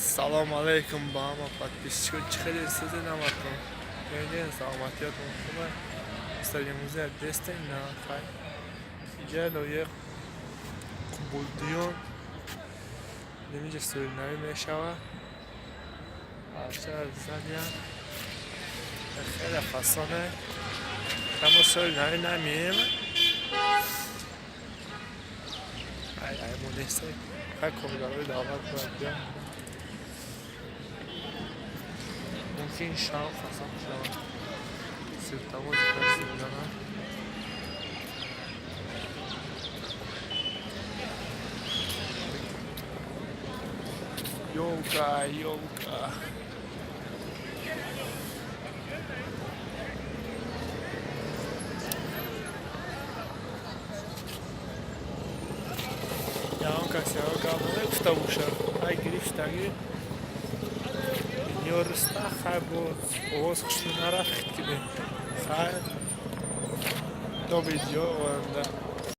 Салом алейкум ба ҳама подписчико. Чӣ хеле сизи наматон? Бенин, саломатиятон хуба? Стадионзия дестен на хай. Иҷа лоиҳа Қубулдиён. Немиҷа соли мешава. Арча задиян. Хеле фасоне. Камо соли нави намием. Ай, ай, мо несте. Хай, коргарои давлат бояд биён. Мумкин шав фасон шавад. Сиртавози каси мезанад. Ёлка, ёлка. Ягон кас ягон гап намегуфта бошад. Ай, гирифтаги. Ёруста хай, бо овоз хушрӯ нарафт ки. Хай, то видео оянда.